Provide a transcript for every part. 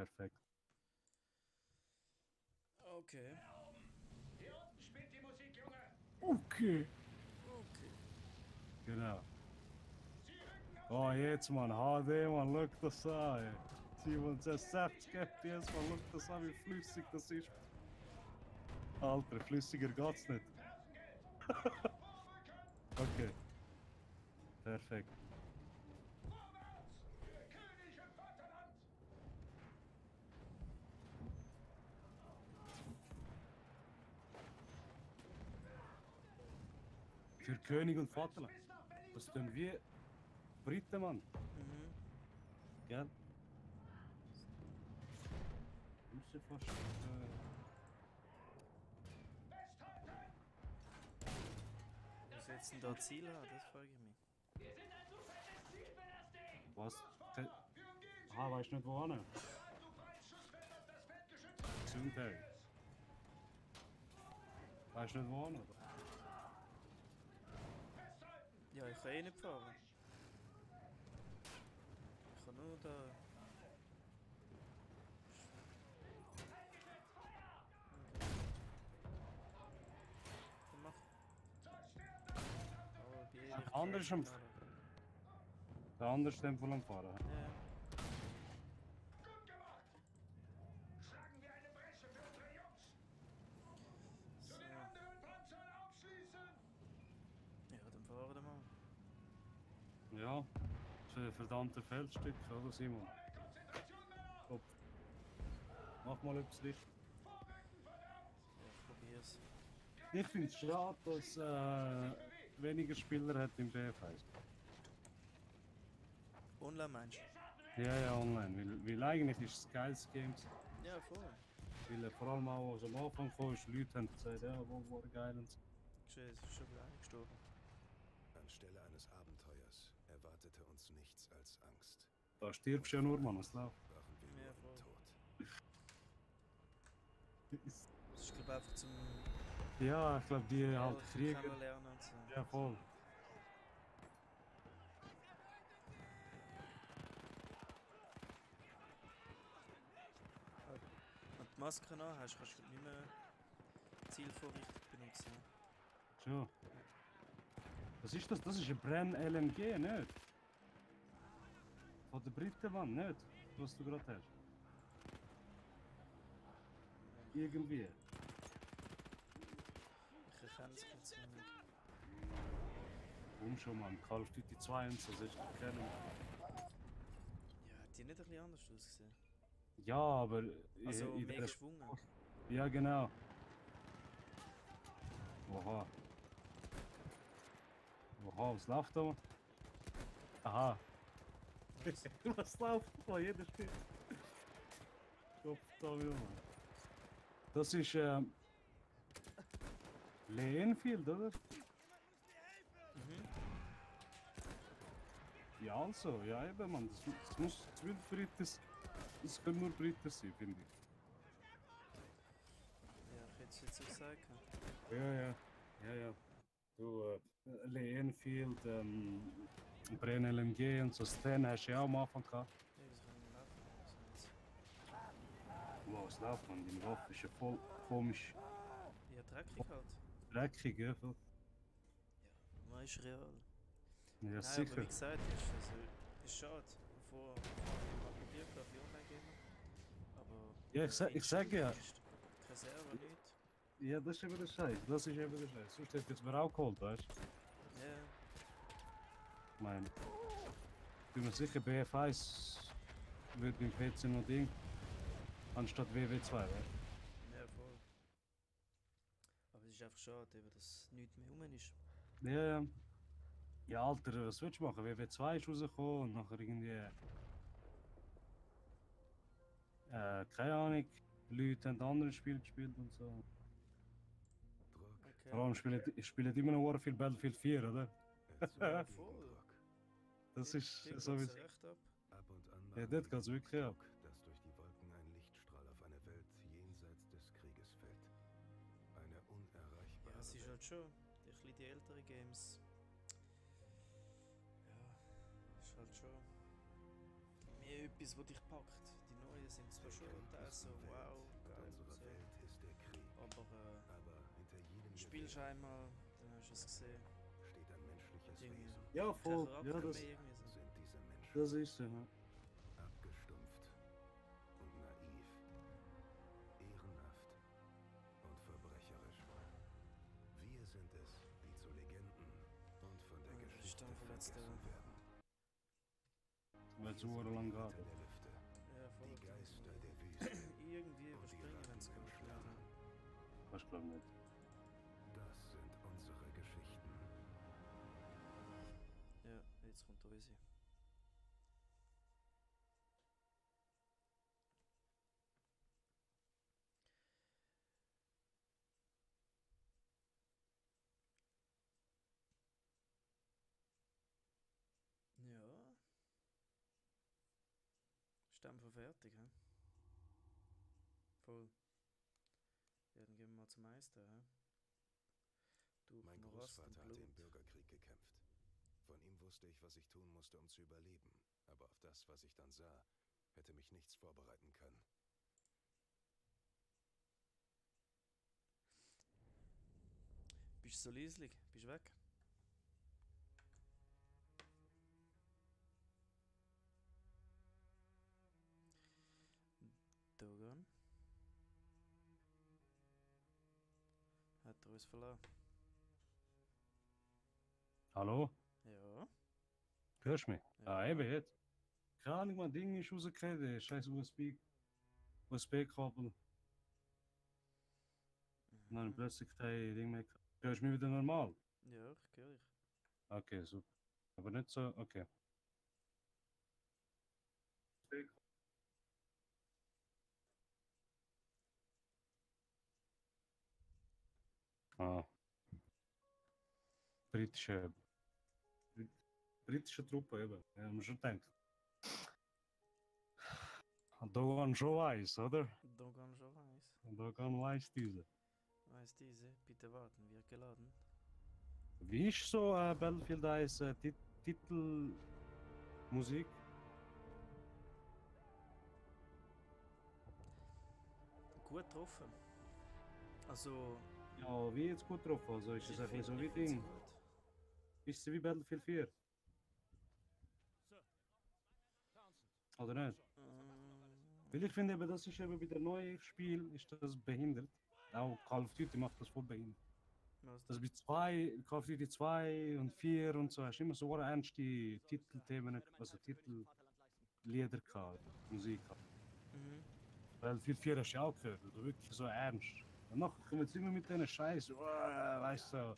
Perfekt. Okay. Hier unten spielt die Musik, Junge. Okay. Okay. Genau. Sie rücken aus. Oh, jetzt, Mann. HD, Mann. Schau das an, ey. 67 FPS, Mann. Schau das an, wie flüssig das ist. Alter, flüssiger geht's nicht. Nervengeld. Vorrücken. Okay. Perfekt. Vorwärts. Der König im Vaterland. Für König und Vaterland. Bis nach Berlin Das zurück. tun wie Briten, Mann. Mhm. Gell? Müsste fast. Festhalten. Wo setzen da Ziel an? Das frage ich mich. Wir sind ein zufälliges Ziel für das Ding. Was? Großvater, wir umgehen sie. Ah, weißt du nicht, wo hin? Bereit, du Freischussfeld auf das Feld geschützt hat. Gesundheit. Weißt du nicht, wo hin? Festhalten. Ja, ich kann eh nicht fahren. Ich kann nur da. Dann mach. Zerstört das verdammte Aber bei Der andere ist am- Der andere ist dem voll am Fahren. Ja. Gut gemacht! Schlagen wir eine Bresche für unsere Jungs! Zu So. den anderen Panzern aufschließen! Ja, dann fahren wir mal. Ja, das ist ein verdammter Feldstück, oder Simon? Volle Konzentration, Männer! Top. Mach mal etwas dicht. Vorrücken, verdammt! Ja, ich probier's. Ich finde es schade, dass weniger Spieler hat im BF1. Online meinst Ja, online. Weil eigentlich ist es ein geiles Game. du? Ja, voll. Weil vor allem auch, als am Anfang kam, Leute haben gesagt, ja, wo war geil und so. Schön, es ist schon wieder eingestorben. Anstelle eines Abenteuers erwartete uns nichts als Angst. Da stirbst du ja nur, Mann, es läuft. Waren wir nur Ja, im voll. Tod. Das ist, glaube ich, einfach zum Ja, ich glaube, die halt zum Kriege. Kennenlernen und so. Ja, voll. Wenn du die Maske an hast, kannst du nicht mehr zielvorrichtet benutzen. Schon. Was ist das? Das ist ein Brenn-LMG, nicht? Von den Briten, Mann, nicht? Was du gerade hast. Irgendwie. Ich erkenne es jetzt nicht. Warum schon, Mann? Call of Duty 2 und so, das ist kennen. Ja, hat die nicht ein bisschen anders ausgesehen? Ja, aber. Also in mehr der- geschwungen. Ja, genau. Oha. Oha, was läuft da? Aha. Was läuft da? Jeder steht. Kopf da wieder, Mann. Das ist Lee Enfield, oder? Ja, also, ja eben, Mann. Das muss das will Briten. Das können nur Briten sein, finde ich. Ja, ich hätte es jetzt so gesagt. Ja. Du, Lee Enfield, Brenn LMG und so, Stan hast du ja auch am Anfang gehabt. Ja, das kann ich laufen. Also jetzt. Wow, was läuft, man? Deine Waffe ist ja voll komisch Ja, dreckig halt. dreckig, gell? Voll. Man ist real. Ja, Nein, aber sicher. wie gesagt, ist schade. Bevor ich mal probiert habe, wie online gehen. Aber. Ja, ich sag ja. Keine Server nicht. Ja, das ist eben der Scheiß. Das ist eben der Scheiß. Sonst hätte ich es mir auch geholt, weißt du? Ja, Ich meine, ich bin mir sicher, BF1 wird beim PC noch Ding. Anstatt WW2, weißt du? ja, voll. Aber es ist einfach schade, eben, dass nichts mehr rum ist. Ja. Ja, Alter, was willst du machen? WW2 ist rausgekommen und nachher irgendwie. Keine Ahnung. Leute haben andere Spiele gespielt und so. Druck Okay. Vor allem spielen immer noch viel Battlefield 4, oder? erzeugt Voll. Druck. Das ist Dort so geht's wie. recht ab. Ab und an Ja, machen dort wir geht's genug wirklich ab. Druck, dass durch die Wolken ein Lichtstrahl auf eine Welt jenseits des Krieges fällt. Eine unerreichbare Ja, es ist Welt. halt schon. Die bisschen die älteren Games. Ja, ist halt schon. Mehr etwas, was dich packt. Die neuen sind zwar schon spielst einmal, dann hast du es gesehen. Steht ein menschliches Irgendwie Wesen. Ja, kein voll. Charakter Ja, mehr das, irgendwie so. Sind diese Menschen das ist so. Ja. abgestumpft und naiv, ehrenhaft und verbrecherisch. Wir sind es, die zu Legenden und von der Ah, Geschichte Stammverletzte. vergessen werden. Weil es Wir so sind lang die geht. Ritter der Lüfte, Ja, voll. die Geister der Wüste Irgendwie und die überspringen, wenn es Ratten im gut Schlamm. wird. Was glaub nicht. Das sind unsere Geschichten. Ja, jetzt kommt der Risi. Ja. Ist einfach fertig, hä? Voll. Ja, dann gehen wir mal zum Meister, hä? Durch Mein Morast und Großvater hatte im Blut. Bürgerkrieg gekämpft. Von ihm wusste ich, was ich tun musste, um zu überleben. Aber auf das, was ich dann sah, hätte mich nichts vorbereiten können. Bist du so leislich? Bist du weg? Dogan? Hat er uns verloren? Hallo? Ja. Hörst du mich? Ja. Ah, eben jetzt. Keine Ahnung, mein Ding ist rausgekommen. Scheiß USB-Kabel. Und dann Mhm. plötzlich kein Ding mehr. Hörst du mich wieder normal? Ja, ich höre dich. Okay, super. Aber nicht so, okay. Ah, britische, britische Truppe eben. Ja, haben wir schon gedacht. Dogan schon weiß, oder? Dogan schon weiß. Dogan weiß diese. Weiß diese, bitte warten, wird geladen. Wie ist so Battlefield 1 Titelmusik? Gut getroffen. Also, Ja, wie jetzt gut drauf? Also ist es ein bisschen so wie ich find sie Ding. gut. Ist es wie Battlefield 4? Oder nicht? Weil ich finde eben, das ist eben bei den neuen Spielen ist das behindert. Auch Call of Duty macht das voll behindert. Was Also denn? bei Call of Duty 2 und 4 und so hast du immer so ernste Titelthemen, also Titellieder gehabt, Musik gehabt. Mhm. Battlefield 4 hast du ja auch gehört, oder wirklich so ernst. Und nachher kommen sie immer mit diesen Scheiß, weißt du,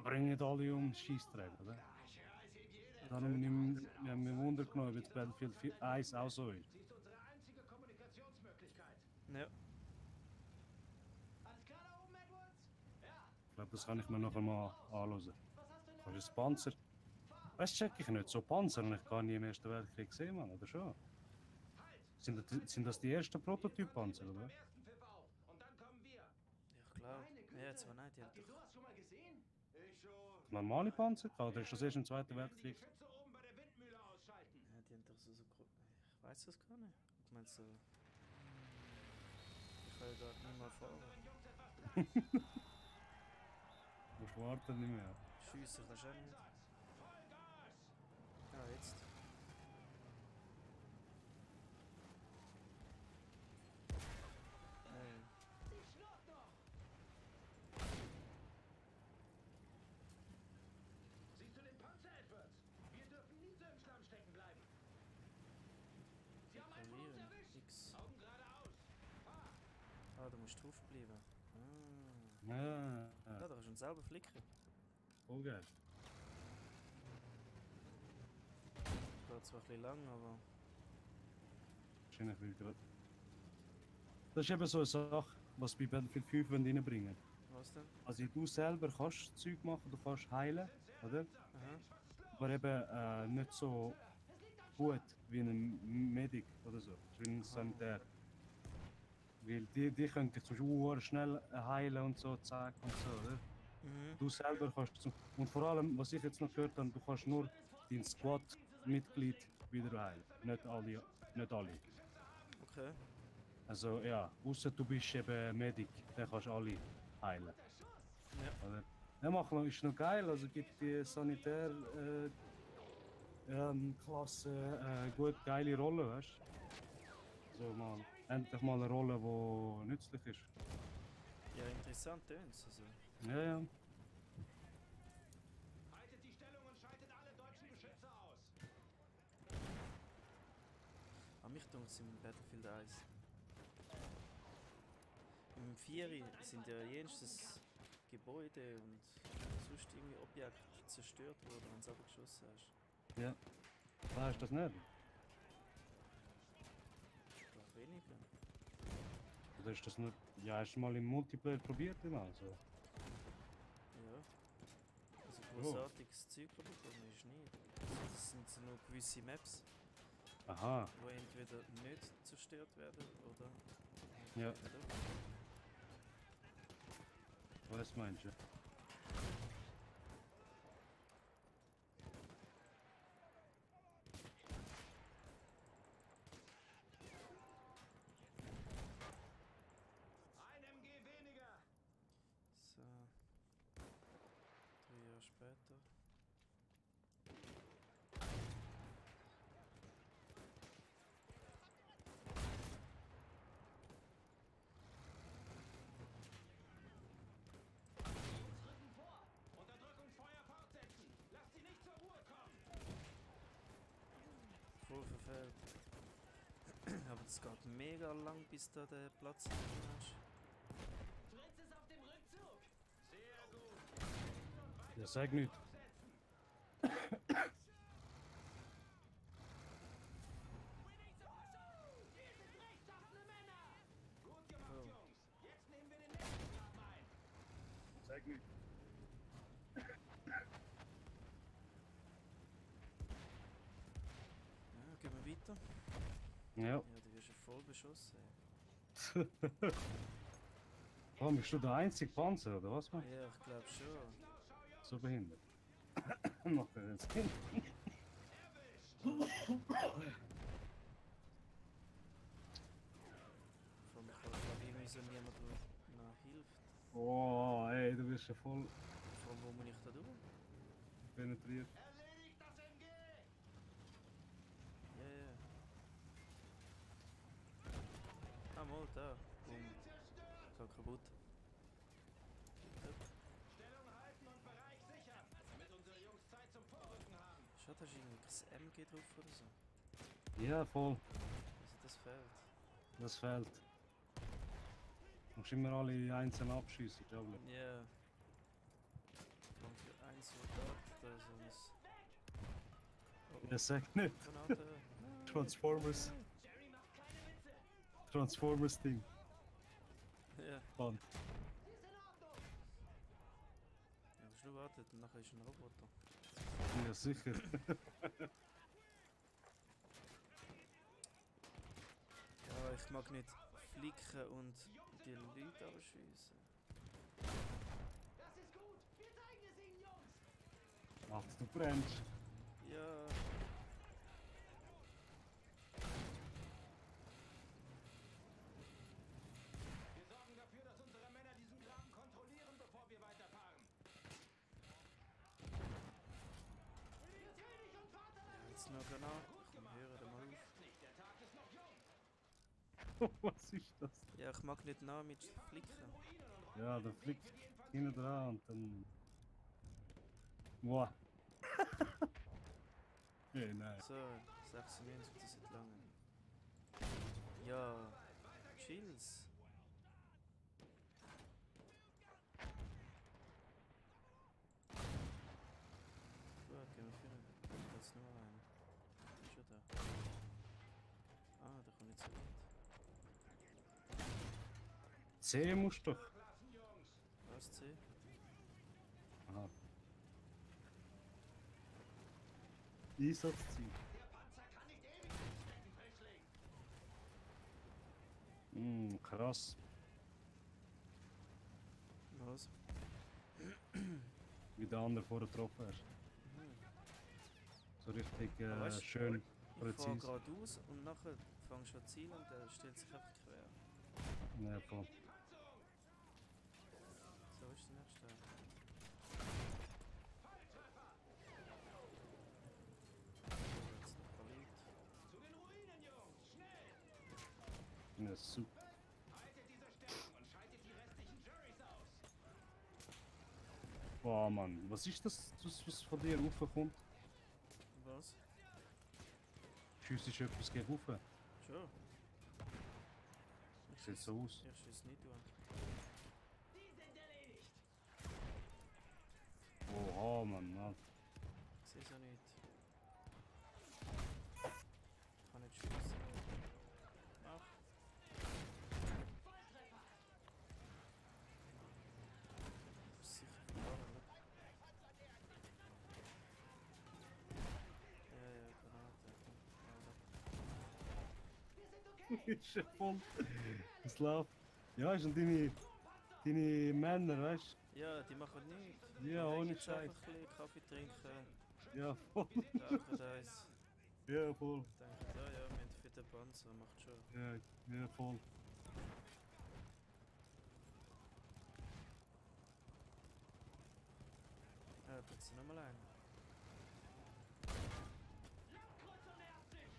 bringen alle um, Scheissdreck, oder? Darum ich mich Wunder genommen, ob jetzt Battlefield 1 auch so ist. Sie ist unsere einzige Kommunikationsmöglichkeit. Ja. Alles klar da oben, Edwards? Ja. Ich glaube, das kann ich mir noch einmal anschauen. Was hast du denn Kannst du das Panzer? Weißt du, check ich nicht, so Panzer habe ich gar nie im Ersten Weltkrieg gesehen, Mann, oder schon? Halt! Sind das die ersten Prototyp-Panzer, oder? Beim ersten Pfiff auf. Und dann kommen wir. Ja, klar. Meine Güte. Ja, zwar nicht, die Habt haben ihr doch. sowas schon mal gesehen? Ich schon. Normale Panzer? Oder ist das erst im Zweiten Wir werden die Weltkrieg? Geschütze oben bei der Windmühle ausschalten. Ja, die haben doch so. Ich weiß das gar nicht. Ich meine so. Ich kann ja dort nicht mal fahren. Unseren Jungs etwas Platz. Musst warten nicht mehr. Schiessen kannst du auch nicht. Vollgas! Ah, jetzt. Hey. Ich schlaf noch! Siehst du den Panzer, Edwards? Wir dürfen nie so im Schlamm stecken bleiben. Sie haben einen von uns Parieren. erwischt. Nix. Augen geradeaus. Fahr! Ah, da musst du drauf bleiben. Ah. Ja, Ja, da kannst du ihn selber flicken. voll geil. Geht zwar ein bisschen lang, aber. Wahrscheinlich will gerade. Das ist eben so eine Sache, was bei Battlefield 5 reinbringen. Was denn? Also du selber kannst Zeug machen, du kannst heilen, oder? Aha. Aber eben nicht so gut wie ein Medic oder so, wie ein Sanitär. Weil die können dich zum Beispiel schnell heilen und so, zack und so, oder? Mhm. Du selber kannst und vor allem, was ich jetzt noch gehört habe, du kannst nur dein Squad-Mitglied wieder heilen, nicht alle, nicht alle. Okay. Also ja, außer du bist eben Medic, dann kannst du alle heilen. Ja. Oder? Ja, machen wir, ist noch geil, also gibt die Sanitär Klasse gut geile Rolle, weißt du? So mal, endlich mal eine Rolle, die nützlich ist. Ja, interessant tönt's. Also. Ja, ja. Haltet die Stellung und schaltet alle deutschen Geschütze aus. An mich denkt es im Battlefield 1. Im 4 sind ja jenstes Gebäude und sonst irgendwie Objekte zerstört worden, wenn du aber geschossen hast. Ja. Weißt du das nicht? Ich glaube weniger. Oder ist das nur. Ja, hast du mal im Multiplayer probiert? Also. Ja. Also großartiges Zeug bekommen ist nicht. Also das sind so nur gewisse Maps, Aha. die entweder nicht zerstört werden oder. Ja. Doch. Was meinst du? Ein MG weniger. So. 3 Jahre später. Rücken vor. Unterdrückungsfeuer fortsetzen. Lasst sie nicht zur Ruhe kommen. Voll verfehlt. Aber es geht mega lang, bis da der Platz drin hast. Fritz ist auf dem Rückzug. Sehr gut. Ja, sag nicht. Gut gemacht, Jungs. Jetzt nehmen wir den nächsten Graben ein. Sag nicht. Ja, gehen wir weiter. Ja. Ja, du wirst ja voll beschossen. Warum bist du der einzige Panzer, oder was, man? Ja, ich glaube schon. So behindert. Macht er jetzt Sinn? Vor allem, ich glaube irgendwie so niemand, der noch hilft. Oh, ey, du bist ja voll Vor allem, wo muss ich da durch? penetriert. Erledigt das MG. Ja, ja. Ah, mal da. Boom. Zerstört. Geht kaputt. Tipptopp. Stellung halten und Bereich sichern, damit unsere Jungs Zeit zum Vorrücken haben. Schade, hast du irgendwie kein MG drauf oder so? Ja, voll. Also das fehlt. Das fehlt. Du musst immer alle einzeln abschießen, glaube ich. Ja. Und für ein Soldat da so ein... Oh, Ja, sag nicht. Granate. Transformers. Jerry macht keine Witze. Transformers Ding. Ja. Band. Sie ist in Ordnung. Ja, musst du warten, nachher ist ein Roboter. Ja, sicher. Ja, ich mag nicht flicken und die Leute abschießen. Das ist gut. Wir zeigen es ihnen, Jungs. Ach, du brennst. Ja. Wir sorgen dafür, dass unsere Männer diesen Graben kontrollieren, bevor wir weiterfahren. Für König und Vaterland. Jetzt noch Granate. Komm, höre den mal auf. Vergesst nicht, der Tag ist noch jung. Was ist das? Ja, ich mag nicht nah mit flicken. Ja, der fliegt hinten dran und dann. Wow. Hey, nein. So, 96, das ist lange. Ja, Chills. Gut, gehen wir führen. Jetzt nur einen. Schon da. Ah, der kommt nicht so weit. C musst du doch. Lassen, Jungs. Was, C? Aha. Einsatzziel. Der Panzer kann nicht ewig stecken, Frischling. Krass. Was? Wie der andere vorher getroffen hast. So richtig Aber weißt du, schön Ich fahre präzise. geradeaus und nachher fängst du an Ziel und der stellt sich einfach quer. Ja, voll. Die Panzerung. ist der nächste? Volltreffer! Jetzt noch verlegt. Zu den Ruinen, Jungs! Schnell! Ja, super. Haltet diese Stellung und schaltet die restlichen Jerrys aus! Boah, Mann. Was ist das, was von dir raufkommt? Was? Schiessest du etwas gegen rauf? Schon. Sieht so aus. Ich schieß nicht tun. Die sind erledigt! Oha, Mann. Mann. Ich seh's ja nicht. Ich kann nicht schießen. Ach. Volltreffer! Ist sicher verloren, ne? Ja, ja, Granate. Also. Wir sind okay! Ist ja voll. Das läuft. Ja, ist und deine Männer, weißt Ja, die machen nichts. du? Ja, ohne Jetzt Scheiß. einfach ein bisschen Kaffee trinken. Ja, voll. Rauchen eins. Ja, voll. Denken, ja, ja, wir haben fitte Panzer, macht schon. Ja, voll. Ja, tut sie nochmal ein. Landkreuzer nähert sich!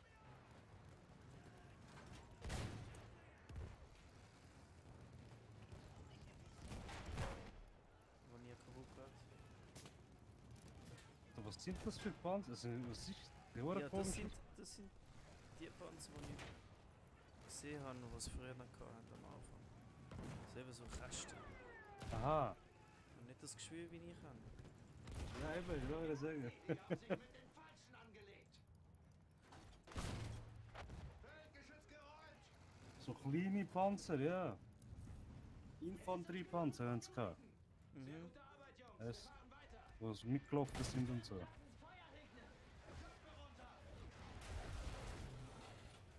Wo nie kaputt geht. Was sind das für Panzer? Also, was ist? Die Ohren Ja, komisch. das sind die Panzer, die ich gesehen habe, was sie früher noch hatten am Anfang. Das sind eben so Kästen. Aha. Und nicht das Geschwür, wie ich habe. Ja, eben, ich wollte sagen. Die haben sich mit den Falschen angelegt! Feldgeschütz gerollt! So kleine Panzer, ja. Infanteriepanzer haben sie gehabt. Sehr Mhm. gute Arbeit, Jungs! Es- Wir fahren weiter! Wo sie mitgelaufen sind und so. Lasst uns Feuer regnen! Köpfe runter!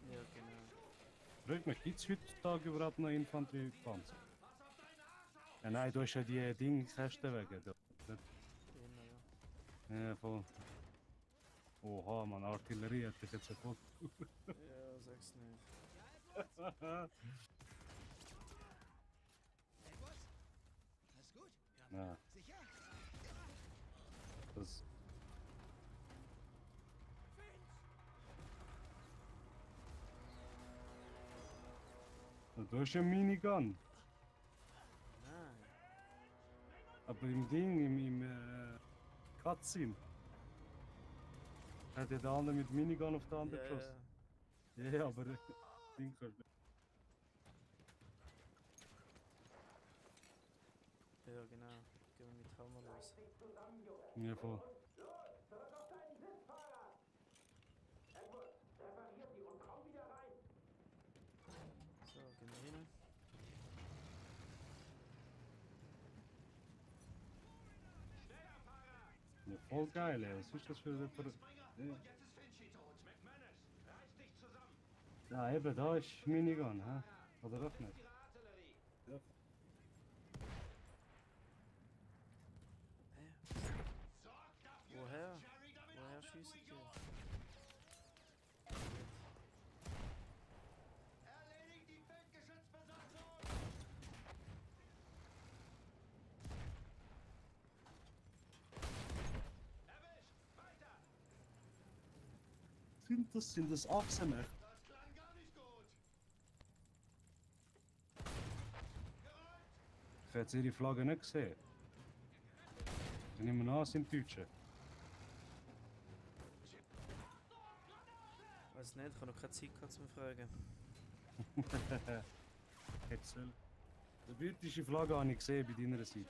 Ja, genau. Frag mich, gibt es heutzutage überhaupt noch Infanteriepanzer? Pass auf deinen Arsch auf! Ja, nein, du hast ja die Dingkästen wegen. Immer, ja. Ja, voll. Oha, man, Artillerie hätte ich jetzt ja voll. Ja, sag's nicht. Edwards? Alles gut? Ja, Sicher? das. Du hast ja Minigun. Nein. Aber im Ding, im Cutscene. Hat ja der andere mit Minigun auf den anderen Ja, geschossen. ja. Ja, aber Ding kannst du. Ja, genau. Gehen wir mit Hammer los. Ja, voll. Zurück auf deinen Sitz, Fahrer! Edward, repariert die und komm wieder rein! So, gehen wir hin. Schneller, Fahrer! Ja, voll geil, ey. Was ist das für ein. Springer! Ja. Und jetzt ist Finchy tot! McManus, reiß dich zusammen! Ja, eben, da ist Minigun, hä? Oder doch nicht? Ihre Artillerie! Ja. Hä? Sorgt dafür, Woher? dass Jerry damit Woher aufhört, schießt du ihr? Idiot! Erledigt die Feldgeschützbesatzung! Erwischt! Weiter! Sind das Achsen, echt? Das klang gar nicht gut! Gerollt! Ich habe jetzt ihre Flagge nicht gesehen. Ich nehme an, es sind Deutsche. Weiß nicht, ich habe noch keine Zeit gehabt zum Fragen. Hetzel. Die britische Flagge habe ich gesehen bei deiner Seite.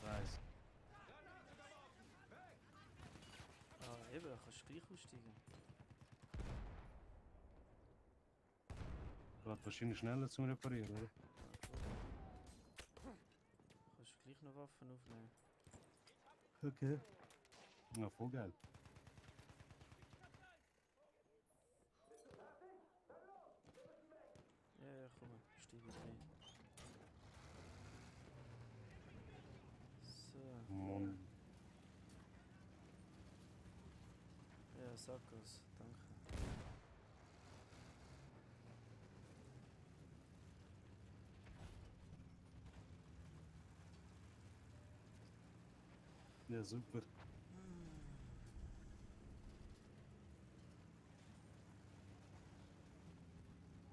Weiss. Granate geworfen! Weg! Ah, eben, kannst du gleich aussteigen. Geht wahrscheinlich schneller zum Reparieren, oder? Kannst du gleich noch Waffen aufnehmen. Okay. Ja, voll geil. Ja, ja, komm, steige rein. So, Mann. ja, Sackos, danke. Ja, super.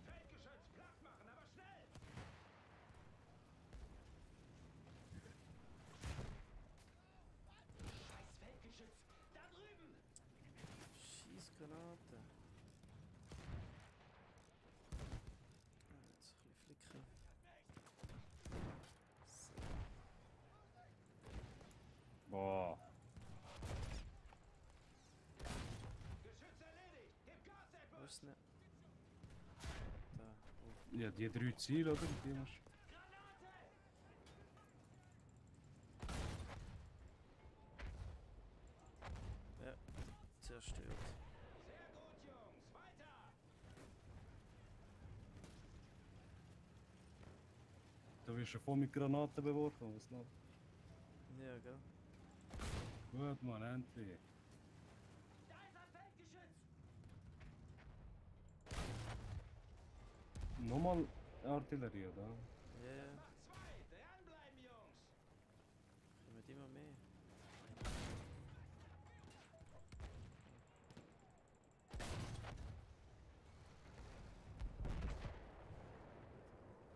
Feldgeschütz, platt machen, aber schnell! Scheiß Feldgeschütz! Da drüben! Schießgranate. Jetzt ein bisschen flicken. So. Boah. Geschütz erledigt! Gib Gas, Wo Edward! ist denn? Da. Oh. Ja, die 3 Ziele, oder? Die musst Granate! Ja. Zerstört. Sehr gut, Jungs! Weiter! du wirst schon voll mit Granaten beworfen. Was noch? Ja, gell? Gut, Mann, endlich. Da ist ein Feldgeschütz! Nochmal Artillerie, oder? Ja, ja. Mach zwei! Dranbleiben, Jungs! Kommen immer mehr.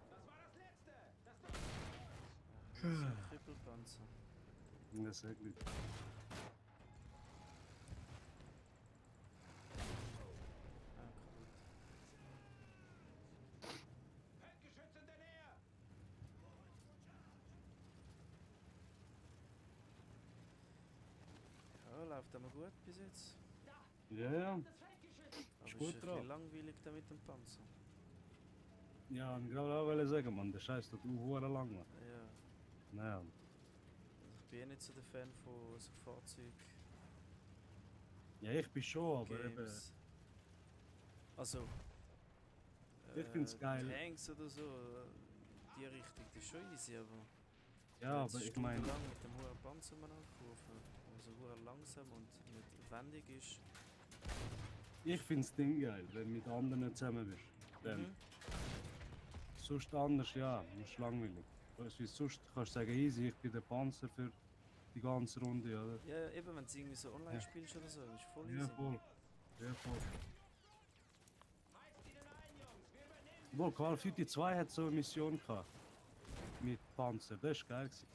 Das war das Letzte! Das war Das ist ein Krüppelpanzer. Ja, sehr gut. Ah, kaputt. Feldgeschütz in der Nähe! Ja, läuft aber gut bis jetzt. Ja, ja. Das Feldgeschütz! Aber ist gut ein bisschen drauf. langweilig da mit dem Panzer. Ja, ich glaube auch wollte sagen, Mann, der Scheiß tut auch lang, Mann. Ja. Naja. Also ich bin eh nicht so der Fan von so Fahrzeug. Ja, ich bin schon, aber eben. Games. Also. Ich find's geil. Tanks oder so, die Richtung, das ist schon easy, aber. Ja, jetzt aber ich meine. stundenlang mit dem hohen Panzer man ankurven, der so hure langsam und nicht wendig ist. Ich find's Ding geil, wenn du mit anderen zusammen bist. Dann. Mhm. Sonst anders, ja, das ist langweilig. Weißt du, wie sonst kannst du sagen, easy, ich bin der Panzer für die ganze Runde, oder? Ja, eben, wenn du irgendwie so online spielst oder so, ist voll Ja, easy. voll. Ja, voll. Heizt ihnen ein, Jungs! Wir übernehmen! Wohl, Call of Duty 2 hat so eine Mission gehabt. Mit Panzer, das war geil. Gewesen.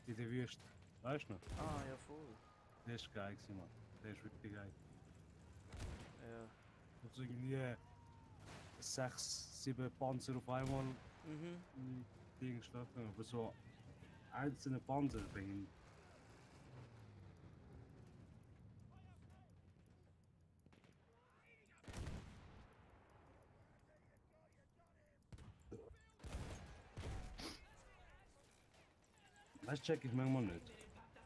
In der Wüste. Weißt du noch? Ah, ja, voll. Das war geil, gewesen, Mann. Das ist wirklich geil. Ja. Also irgendwie 6, 7 Panzer auf einmal Mhm. in die Dinge schlafen. Aber so einzelne Panzer bringen. Das check ich manchmal nicht.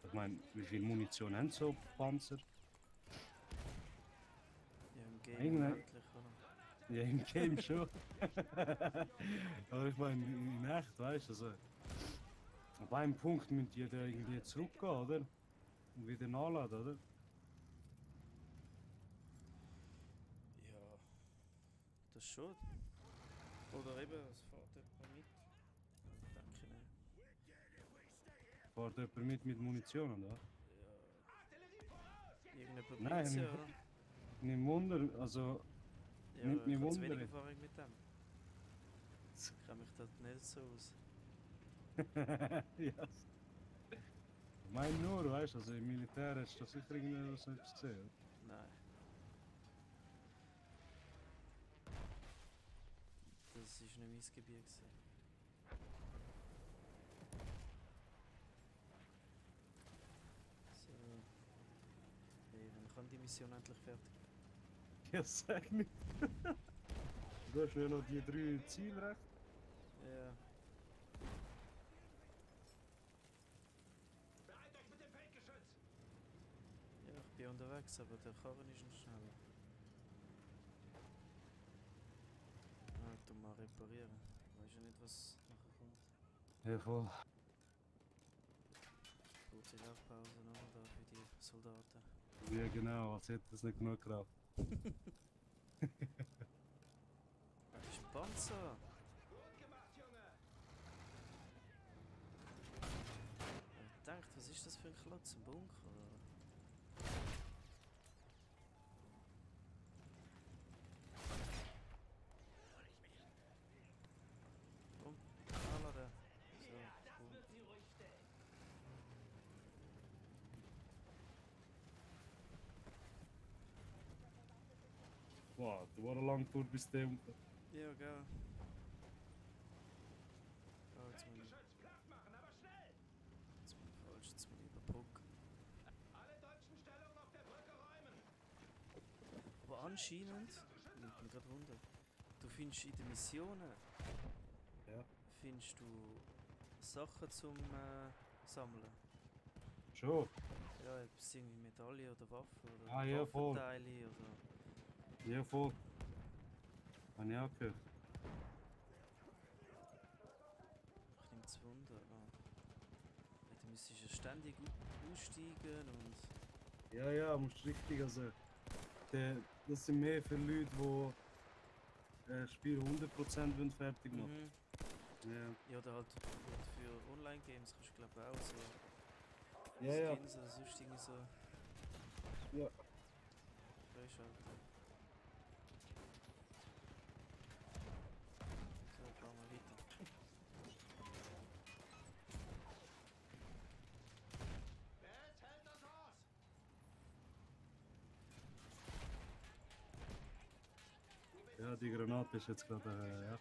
Ich meine, wie viel Munition haben so Panzer? Ja, im Game Irgendein- unendlich, oder? Ja, im Game schon. Aber ich meine, in echt, weißt du, also. Ab einem Punkt müsst ihr da irgendwie zurückgehen, oder? Und wieder nachladen, oder? Ja. Das schon. Oder eben, es fährt jemand mit. Denke ich nicht. Fährt jemand mit Munition, oder? Ja. Artillerie voraus! Jetzt Irgendjemand Nein, probiert's ja, oder? Nicht Wunder, also. Ja, Nimmt aber mich ich habe zu Wunder. wenig Erfahrung mit dem. Ich kenne mich dort nicht so aus. ja. Ich meine nur, weißt du, also im Militär hast du sicher irgendwas gesehen. Oder? Nein. Das ist nicht mein Gebiet gewesen. So. Hey, wann kann die Mission endlich fertig? Ja, sag nicht. Du hast ja noch die 3 Ziele recht. Ja. beeilt euch mit dem Feldgeschütz! Ja, ich bin unterwegs, aber der Karren ist noch schneller. Ah, tu mal reparieren. Weiß ja nicht, was nachher kommt. Ja, voll. Kurze Laufpause noch da für die Soldaten. Ja, genau, als hätte es nicht genug geraucht. Das ist ein Panzer! Gut gemacht, Junge! Ich dachte, was ist ist das für ein Klotz? Ein Bunker? Oder? Komm, anladen. So, cool. Wow, du war lang durch bis dem. Ja, gell. Oh, jetzt muss ich Geschütz platt machen, aber schnell! falsch, jetzt muss ich über Puck. Alle deutschen Stellungen auf der Brücke räumen! Aber anscheinend, nimmt mich gerade Wunder, du findest in den Missionen, Ja. findest du Sachen zum Sammeln. Schon. Ja, etwas irgendwie Medaillen oder Waffen oder Ah, ja, voll. Waffenteile oder... Ja, voll. Habe ich auch gehört. Ich nehme es Wunder. Ah. Ja, du müsstest ja ständig aussteigen und... Ja, ja, musst richtig. Also, das sind mehr für Leute, die das Spiel 100% wollen fertig machen. Ja, Ja, oder halt für Online-Games kannst du glaube auch so ja. Ja. Skins oder sonst irgendwie so Ja. freischalten. So, fahren wir weiter. Wer hält das aus? Ja, die Granate ist jetzt gerade. Ja.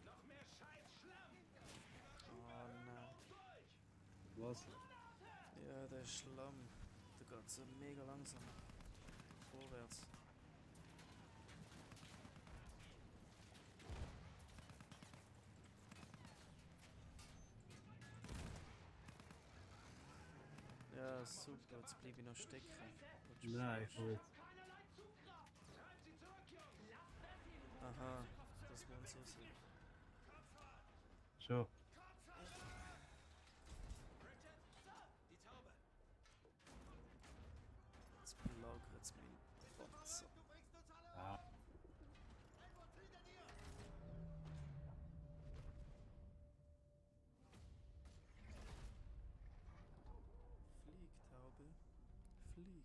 Noch mehr Scheiß-Schlamm! Oh nein. Was? Ja, der Schlamm. Der geht so mega langsam. Vorwärts. Ja, super. Jetzt bleibe ich noch stecken. Nein, gut. Aha, das wollen sie so. Schon. Jetzt belagert es mein Panzer. Ja. Flieg, Taube. Flieg.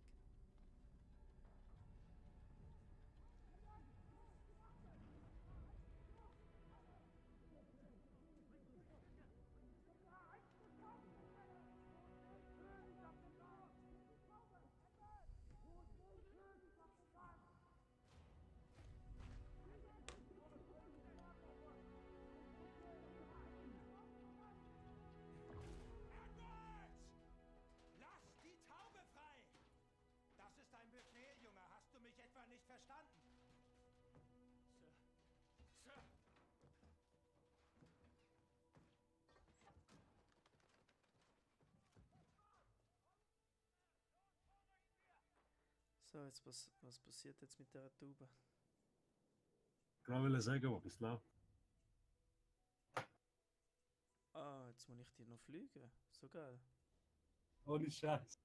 Lass die Taube frei! Das ist ein Befehl, Junge. Hast du mich etwa nicht verstanden? Sir. Sir. So, jetzt was passiert jetzt mit der Taube? Ich wollte sagen, wo es läuft. Ah, jetzt muss ich die noch fliegen. So geil. Ohne Scheiß.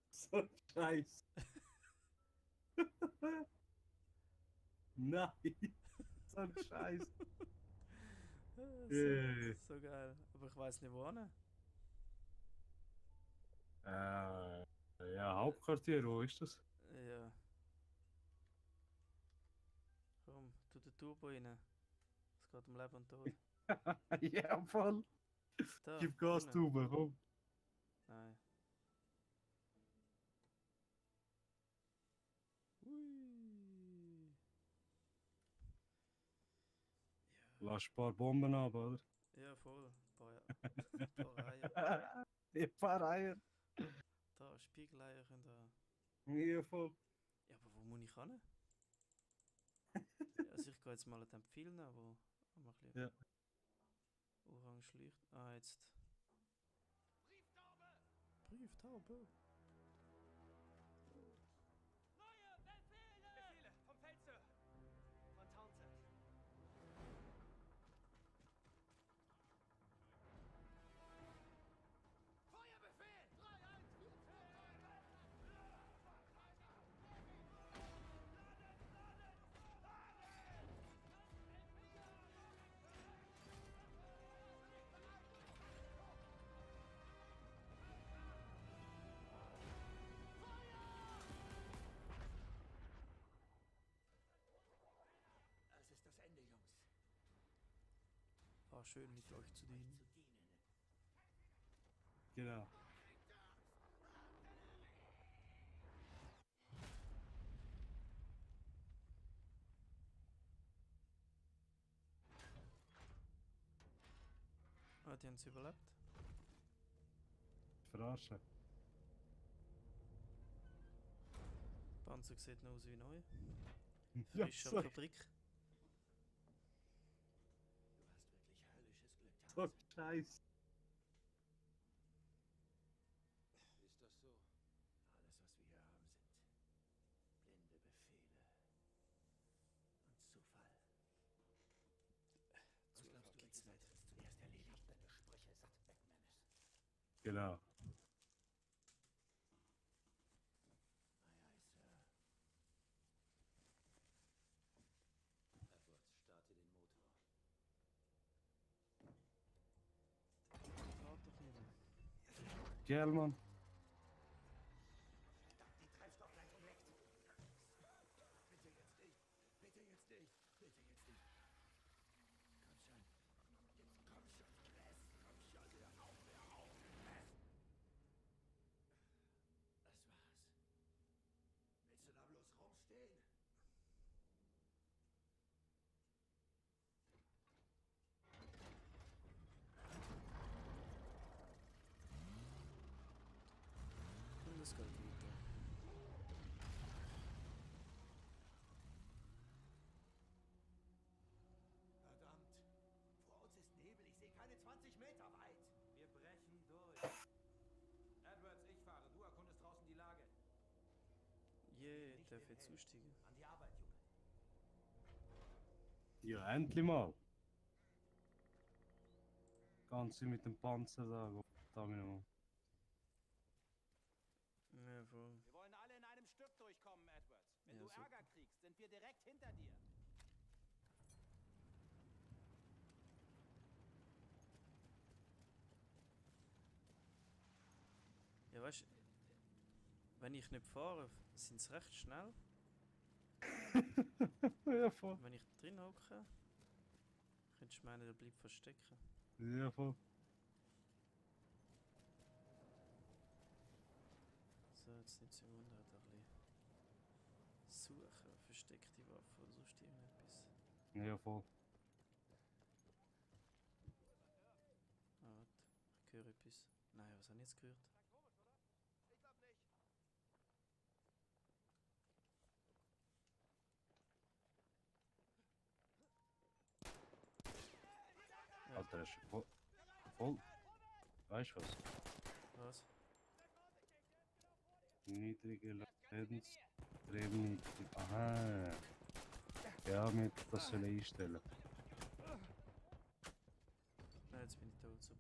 So ein Scheiß. Nein. So ein Scheiß. So geil. Aber ich weiß nicht wo hin. Ja, Hauptquartier, wo ist das? Ja. Komm, tu den Turbo rein. Es geht um Leben und Tod. Ja, voll. Da, Gib Gas, innen. Tube, komm. Nein. Ui. Lass ein paar Bomben ab, oder? Ja, voll. Paar Eier. Ein paar Eier. Da, Spiegeleier können da. Ja, voll. Ja, aber wo muss ich hin? Also ich gehe jetzt mal an den Pfeil nehmen, wo haben wir ein bisschen Ja. orange Licht. Ah, jetzt. Brieftaube! Neue Befehle! Befehle vom Feldsir. Von Townsend. Feuerbefehl! 3-1-4. War schön mit euch zu dienen. Genau. Ah, die haben es überlebt. Verarschen. Panzer sieht noch aus wie neu. Ja, Frisch so, an der Fabrik. Du hast wirklich höllisches Glück. so Scheiß. Ist das so? Alles, was wir hier haben, sind blinde Befehle. Und Zufall. Zufall Was glaubst du, gibt's welche nicht. Seite es zuerst erledigt, wenn du Sprüche satt, McManus? Genau. Aye, aye, Sir. Edwards, starte den Motor. Fahrt doch nicht mehr. Gell, Mann. Verdammt, die Treibstoffleitung leckt. Bitte jetzt nicht. Bitte jetzt nicht. Bitte jetzt nicht. Komm schon. Jetzt komm schon, Chris. Komm schon. Hör auf, hör auf. Chris. Das war's. Willst du da bloß rumstehen? Und es geht weiter. Verdammt. Vor uns ist Nebel. Ich sehe keine 20 Meter weit. Wir brechen durch. Edwards, ich fahre. Du erkundest draußen die Lage. Je, Nicht darf den jetzt Helm. zusteigen. An die Arbeit, Junge. Ja, endlich mal. Ganze mit dem Panzer da. Da Mann. Ja, voll. Wir wollen alle in einem Stück durchkommen, Edwards. Wenn Ja, du super. Ärger kriegst, sind wir direkt hinter dir. Ja, weißt du, wenn ich nicht fahre, sind sie recht schnell. Ja, voll. Und wenn ich drin hocke, könntest du meinen, der bleibt verstecken. Ja, voll. So, jetzt nicht so wundern, halt ein bisschen suchen, versteckte Waffe oder sonst irgendetwas. Ja, voll. Ah, warte, ich höre etwas. Nein, was habe ich jetzt gehört? Ja. Alter, das ist voll. Voll. Weißt du was? Was? Niedrige Lebenstreben. Aha. Ja, mit das soll ich einstellen. Nein, jetzt bin ich tot, super.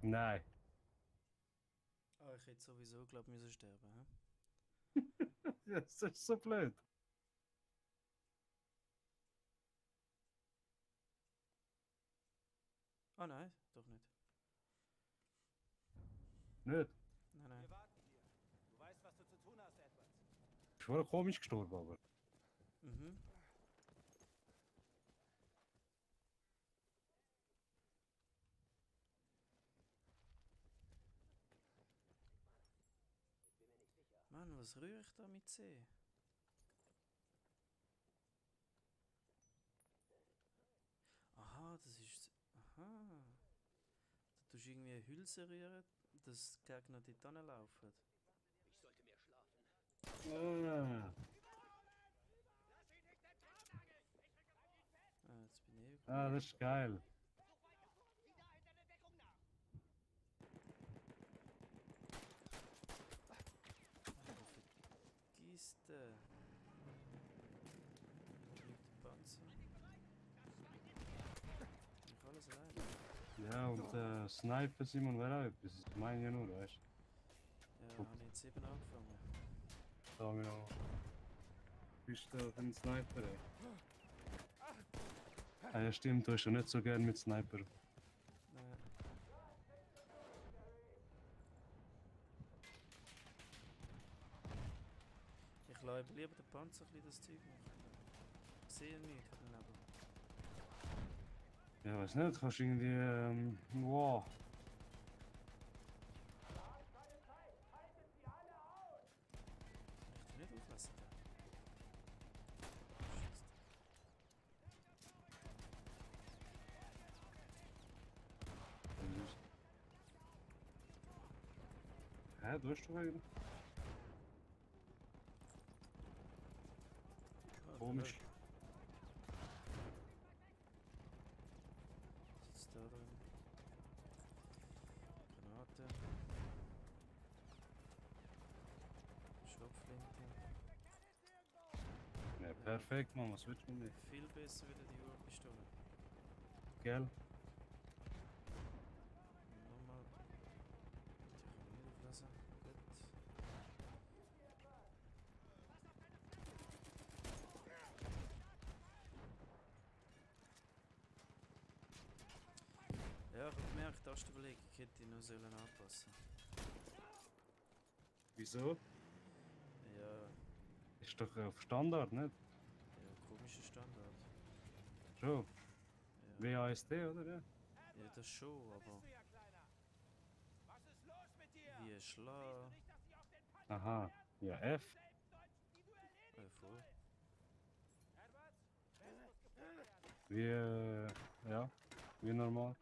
Nein. Ah, ich hätte sowieso, glaube ich, müssen sterben, hä? Das ist so blöd. Ah nein, doch nicht. Nicht? Nein, nein. Wir warten hier. Du weißt, was du zu tun hast, Edwards. Ist voll komisch gestorben, aber. Mhm. Mann, was rühre ich da mit C? Aha, das ist... Aha. Da tust du irgendwie eine Hülse rühren, dass die Gegner dort hinlaufen. Ich sollte mehr schlafen. Ah, Ah, jetzt bin ich das ist geil. Vergiss den. Liegt der Panzer. Ich alles allein. Ja, und Sniper Simon wäre auch etwas. Ich meine ja nur, weißt Ja, habe ich jetzt eben angefangen. du? Da haben wir noch. Bist du ein Sniper, ey? Ah ja, stimmt, du hast ja nicht so gern mit Sniper. Nein. Ich lasse lieber den Panzer ein bisschen das Zeug machen. Ich sehe ihn nicht, ich habe ihn aber. Ja, weiß nicht, kannst du irgendwie, wow. Ich nicht auflassen da. Hä, du hast doch eigentlich. Komisch. Sitzt da drin. Granate. Schrotflinte. Ja, perfekt, Mann, was willst du mit mir? Viel besser wie die Urpistole. Gell? Nochmal. Die kann ich nicht auflassen. Gut. Ja, ich habe gemerkt, Tastenbelegung hätte ich noch sollen anpassen. Wieso? Ja, Ist doch auf Standard, nicht? ja, komischer Standard. Schon. Ja, WASD, oder? Ja. ja das schon, aber Du ja, Kleiner. Was ist los mit dir? wie schlau. Nicht, dass ich auf den Punch Aha. Ja, F. selbst Deutsch, die du erledigen Voll. Edwards, das muss gefunden werden. Wie, ja, wie normal.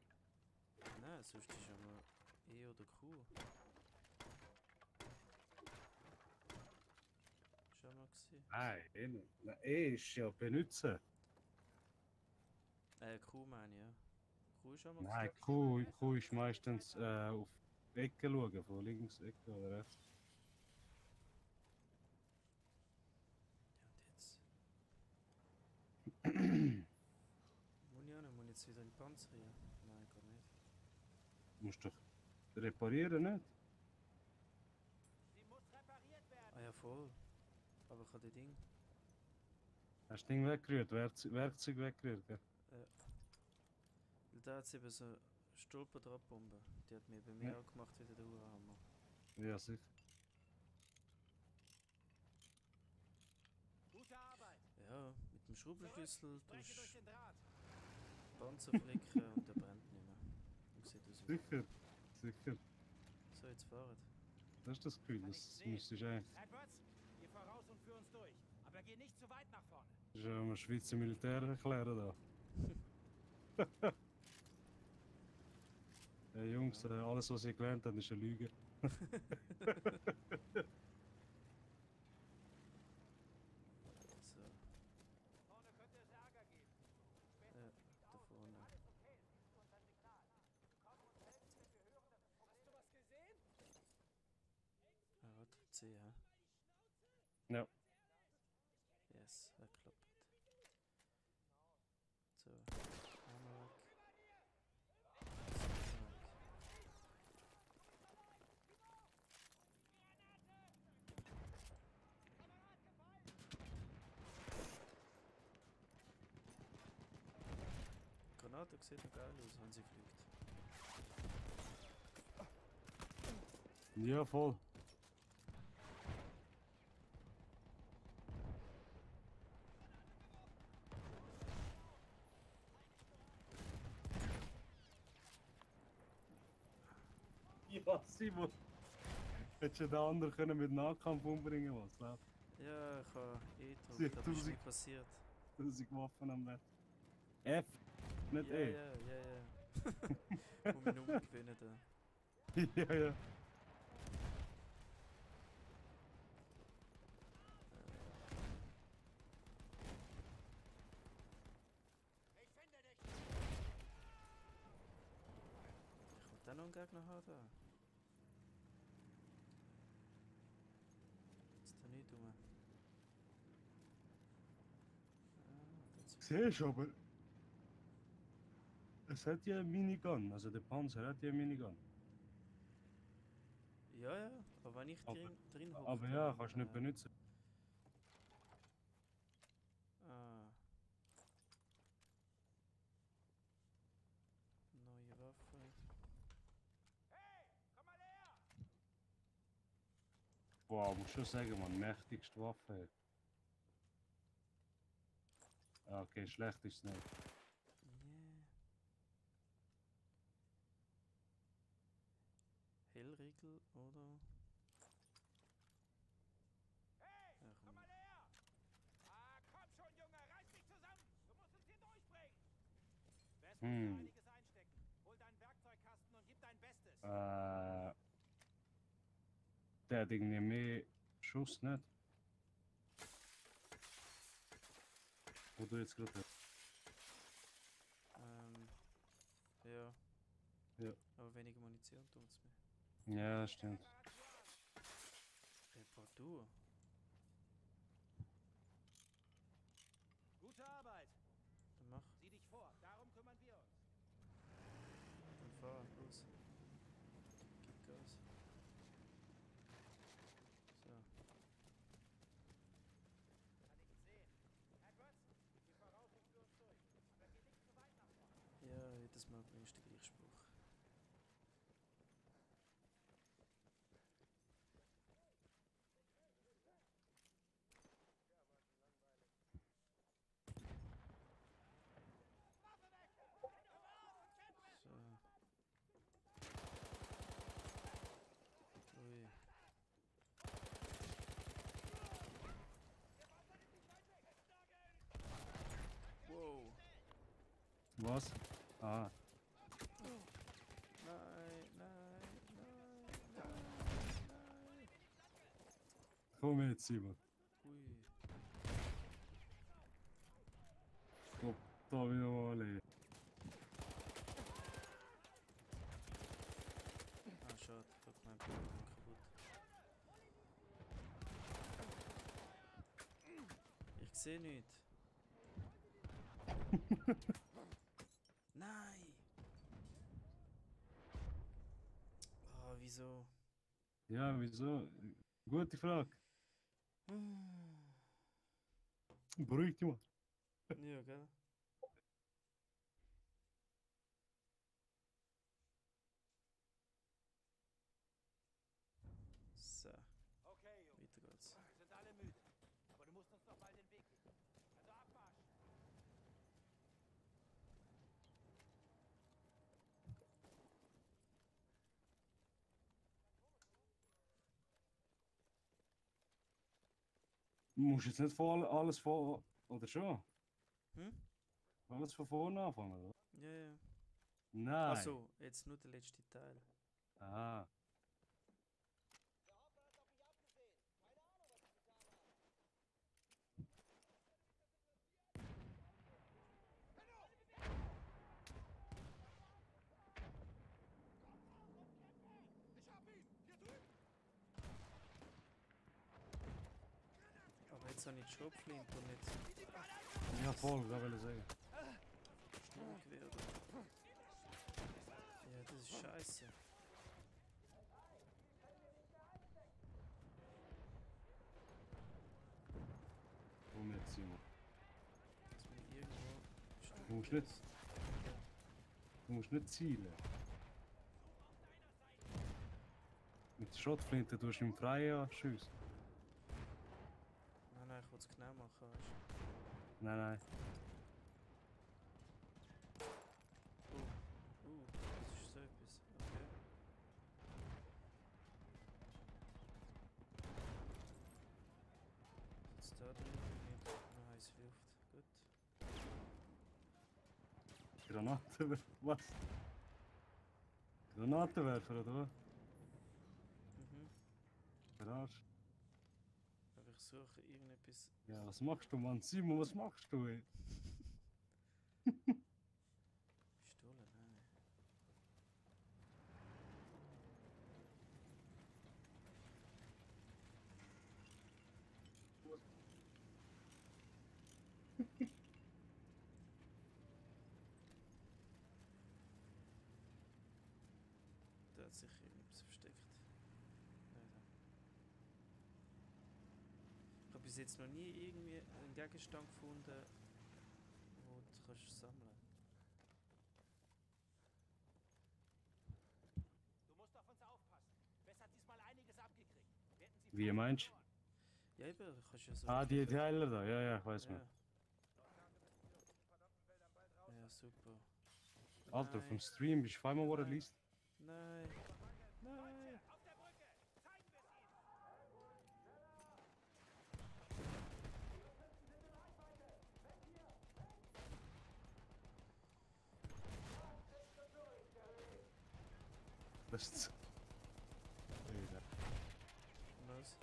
Nein, sonst ist ja mal E oder Q. Schon mal gesehen. Nein, eh nicht. Nein, E ist ja benutzen. Q meine ich, ja. Q ist schon mal Nein, gesehen. Q ist meistens auf die Ecke schauen, von links, Ecke oder rechts. Ja, und jetzt? Muss ich auch nicht, muss ich jetzt wieder in den Panzer rein? Nein, gar nicht. Musst doch reparieren, nicht? Sie muss repariert werden. Ah ja, voll. Aber ich habe das Ding. Hast du das Ding weggerührt, Werkzeug weggerührt, gell? Weil da hat es eben so eine Stolperdrahtbombe. Die hat mir bei mir Ja. auch gemacht wie der Uhrhammer. Ja, sicher. Gute Arbeit. Ja, mit dem Schraubenschlüssel Breche durch tust den Draht. du Panzer flicken und der brennt nicht mehr. Und sieht aus wie Sicher, sicher. so, jetzt fahren. Das ist das Gefühl, das müsstest du eigentlich. Edwards, geh voraus und führ uns durch. Aber geh nicht zu weit nach vorne. Das ist ja einem Schweizer Militär erklären da. Hey Jungs, alles was ihr gelernt habt, ist eine Lüge. So, Vorne könnte es Ärger geben. ja, da vorne. Alles okay, es gibt uns ein Signal. Wir kommen uns helfen, wenn wir hören, dass es Hast du was gesehen? Ah, warte, C, hä? Ja. Yes, hat geklappt. So, einmal weg. So, weg. Granate sieht noch geil aus, wenn sie fliegt. Ja, voll. Ja, Simon. Hättest du den anderen können mit Nahkampf umbringen, was? Glaub. Ja, ich habe eh gedrückt, Sieh, aber du ist sie- nicht passiert. 1000 Waffen am Netz. F, nicht Ja, E. ja, ja, ja. Muss mich nur umgewöhnen da. Ja, ja. Ich finde dich. Ich will dann noch einen Gegner haben da. Ist da nicht rum. Jetzt Siehst du, aber. Es hat ja eine Minigun, also der Panzer hat ja eine Minigun. ja, ja, aber wenn ich Aber- drin hocke, Aber ja, dann, kannst du nicht benutzen. Ah. Neue Waffe. Hey, komm mal her. Wow, muss schon sagen, man, mächtigste Waffe. Ah, okay, schlecht ist es nicht. Yeah. Riegel, oder? Hey, Ja, komm komm. mal her! Ah, komm schon, Junge, reiß dich zusammen! Du musst uns hier durchbringen! Wes muss da einiges einstecken. Hol deinen Werkzeugkasten und gib dein Bestes. Der hat irgendwie mehr Schuss, nicht? Wo du jetzt gerade hast. Ja. Ja. Aber weniger Munition tut's mir. Ja, stimmt. Reparatur. Gute Arbeit. Dann mach. Sieh dich vor, darum kümmern wir uns. Dann fahr. Los. Gib Gas. So. Kann nichts sehen. Edwards, geh voraus und führ uns durch. Aber geh nicht zu weit nach vorne. Ja, jedes Mal bringst du den gleichen Spruch. So. Ui. Wow. Was? Ah, Nein, nein, nein, nein, nein. komm jetzt, Simon. Ui. Stopp, da wieder mal alle. Ah, schade. Fuck, mein Bogen kaputt. Ich sehe nichts. Nein! Ah, wieso? Ja, wieso? Gute Frage. Beruhig dich mal. Ja, gell? So, Okay, Junge, weiter geht's. wir sind alle müde. Aber du musst uns noch mal den Weg geben. Also Abmarsch. Du musst jetzt nicht alles vor. Oder schon? Hm? Alles von vorne anfangen, oder? Ja, ja. Nein. Achso, jetzt nur der letzte Teil. Aha. Ich hab ihn! Hier drüben! Aber jetzt habe ich die Schrotflinte und nicht Ja, voll, da will ich sagen. Sturmgewehr. Ja, das ist scheiße. Komm jetzt, Simon. Dass man irgendwo. Du musst nicht. Du musst nicht zielen. Mit der Schrotflinte tust du im Freien schiessen. Nein, nein, ich will es genau machen, weißt Nein, nein. du. Das ist so etwas. Okay. Jetzt da drin mit einer heißen Luft. Gut. Granaten. Was? Granatenwerfer, oder was? Mhm. Verarsch. Aber ich suche irgendetwas. Ja, was machst du, Mann? Simon, was machst du, ey? Pistole, nein. Da hat sich irgendwas versteckt. Nein, da. Ich habe bis jetzt noch nie irgendwie einen Gegenstand gefunden, wo du kannst sammeln. Du musst auf uns aufpassen. Wes hat diesmal einiges abgekriegt. Wir hätten sie Wie fast meinst du? verloren. Ja, eben, du kannst ja so. Ah, die Heiler da. Ja, ja, ich weiß Ja, nicht. ja, super. Alter, Nein, vom Stream bist du zweimal released. nein, nein. Auf der Das ist... Was?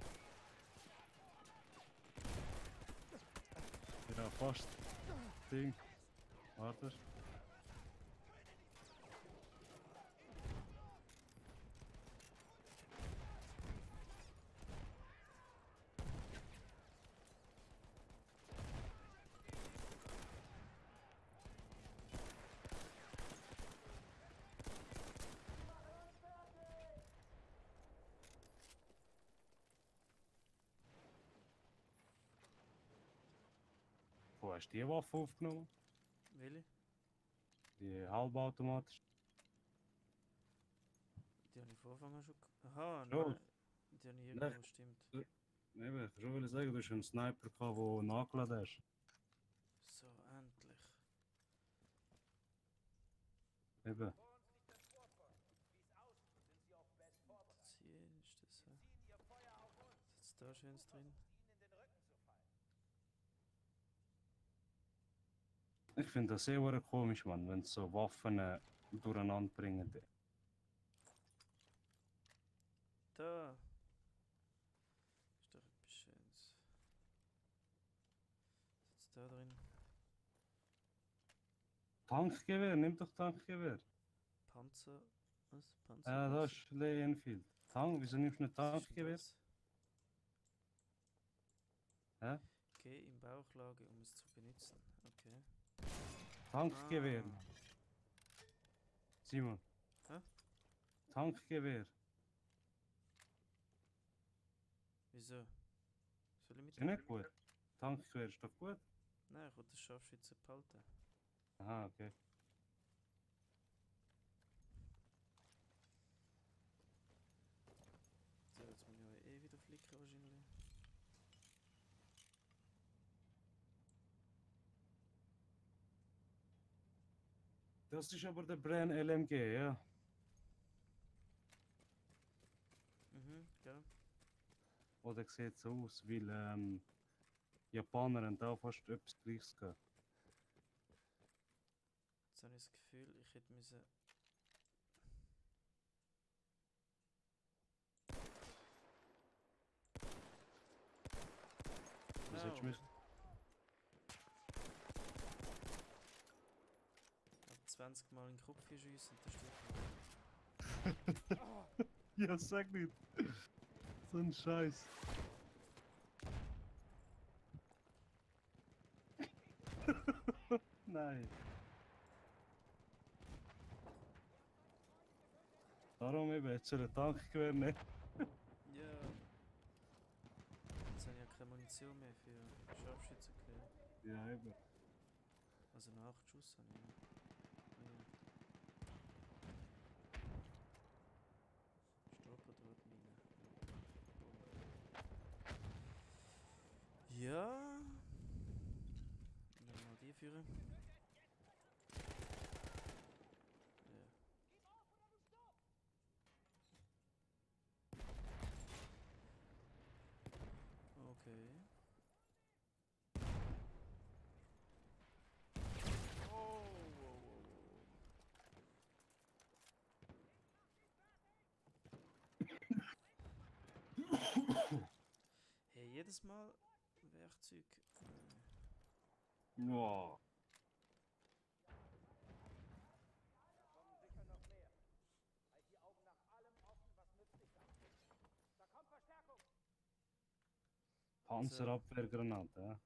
Ja, fast. Ding. Warte. Wo hast du die Waffe aufgenommen? Welche? Die halbautomatisch. Die habe ich von Anfang an schon. Aha, Schon? nein. Die habe ich irgendwo, Nein. stimmt. Eben, ich schon will sagen, du hast einen Sniper gehabt, der nachgeladen hast. So, endlich. Eben. Vor uns liegt der Vorfront. Wie's aussieht, sind sie auf Best vorbereitet. Das hier ist das. Ziehen ihr Feuer auf uns. Was ist da Schönes drin? Ihnen in den Rücken zu fallen. Ich finde das sehr komisch, Mann, wenn so Waffen durcheinander bringen. Da! Ist doch etwas Schönes. Was ist da drin? Tankgewehr, nimm doch Tankgewehr. Panzer. Was? Panzer? Ja, das ist Lee Enfield. Wieso nimmst du nicht Was ist denn Tankgewehr? das? Hä? Geh in Bauchlage, um es zu benutzen. Okay. Tankgewehr. Ah. Simon. Hä? Tankgewehr. Wieso? Soll ich mit Ist ja nicht gut. Tankgewehr ist doch gut. Nein, ich will das Scharfschütze behalten. Aha, okay. So, jetzt muss ich ja eh wieder flicken wahrscheinlich. Das ist aber der Bren LMG, ja. Mhm, gell? Oder sieht so aus, weil Japaner haben da fast etwas Gleiches gehabt. Jetzt habe ich das Gefühl, ich hätte müssen. Was hättest du müssen? Ab 20 Mal in den Kopf schiessen, das stimmt. Ja, sag nicht. So ein Scheiß. Nein. Darum eben, jetzt soll ein Tankgewehr nehmen. Ja. Jetzt habe ich ja keine Munition mehr für Scharfschützengewehr. Ja, eben. Also noch 8 Schuss habe ich noch. Stolperdrahtmine. Ja. Dann mal die führen. Ja. Okay. Oh, wow, wow, wow. Hey, jedes Mal Werkzeug. Ja. Kommen sicher noch mehr. Halt die Augen nach allem offen, was nützlich sein kann. Da kommt Verstärkung. Panzerabwehrgranate, ja.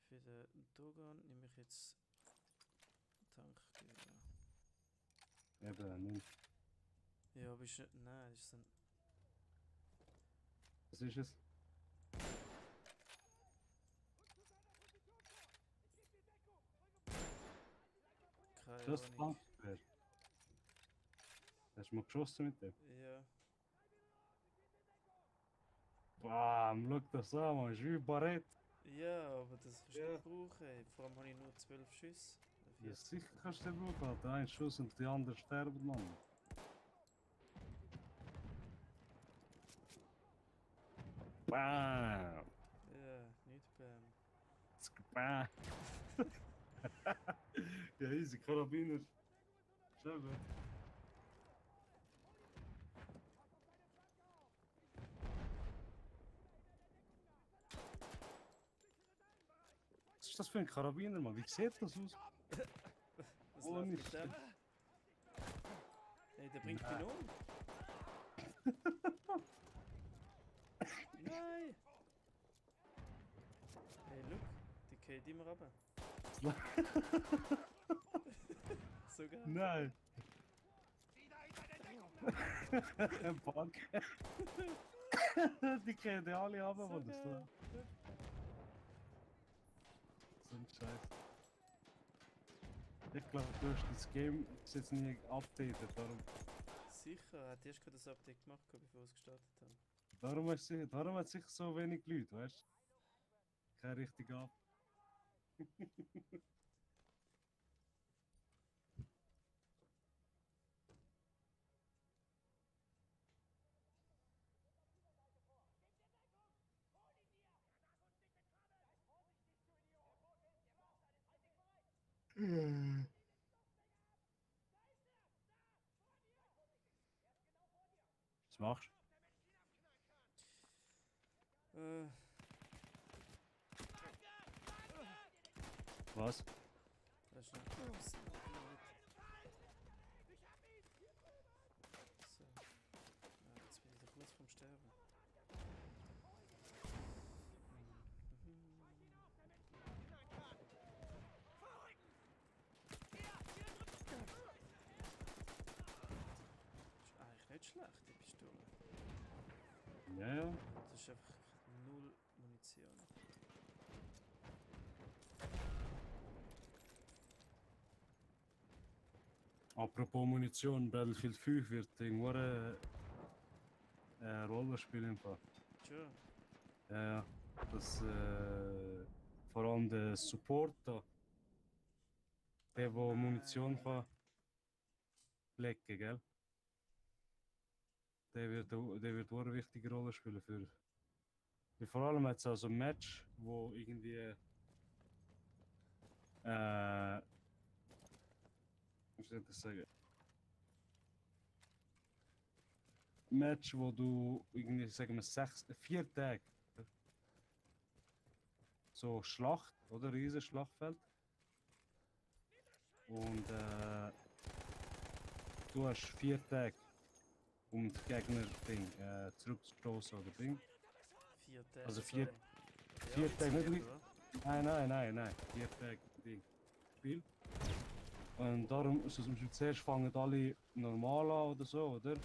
Für den Dogan nehme ich jetzt Tankgewehr. Eben, nimm. Ja, aber ist nicht. Nein, ist ein. Was ist es? Keine Das ist Ahnung. Tankgewehr. Hast du mal geschossen mit dem? Ja. Bam, schau das an, man. Ist wie Barett. Ja, aber das kannst du Ja. nicht brauchen. Ey. Vor allem habe ich nur 12 Schüsse. Oder Ja, 14. sicher kannst du den brauchen. Alter. Ein Schuss und die anderen sterben, Mann. Bam! Ja, nicht beim. Bam! Ja, easy, Karabiner. Schön, ist das für ein Karabiner, Mann? Wie sieht das aus? Was Oh, läuft nicht mit dem? Hey, der bringt ihn um. Nein! Hey, look, die geht immer runter. So geil. Nein. Ein Bug. Die gehen ja alle runter, So Mann. Das geil. so ein Scheiß. Ich glaube, du hast das Game bis jetzt nie updated, Sicher, er hat erst gerade das Update gemacht, bevor wir es gestartet haben. darum hat sich so wenig Leute, weißt du? Kein richtiger Up. Was machst Äh, du? Was? das ist noch gut. So. Ja, jetzt bin ich da kurz vorm Sterben. Ist eigentlich nicht schlecht, die Pistole. Ja, ja. Das ist einfach null Munition. Apropos Munition, Battlefield 5 wird irgendwo ein Rollenspiel im Fall. Sure. Ja, das vor allem der Support da, der wo Munition kann lecken, gell? Der wird auch eine wichtige Rolle spielen für. Vor allem jetzt also ein Match, wo irgendwie wie soll ich das sagen? Match, wo du irgendwie, sagen wir, 4 Tage so Schlacht, oder? Riesen Schlachtfeld. Und du hast 4 Tage, um den Gegner zurückzustoßen oder Ding. 4 Tage. Also so 4 Tage, nicht reduziert, oder? Nein. 4 Tage Ding. Spiel. Und darum, also zum Beispiel zuerst fangen alle normal an oder so, oder?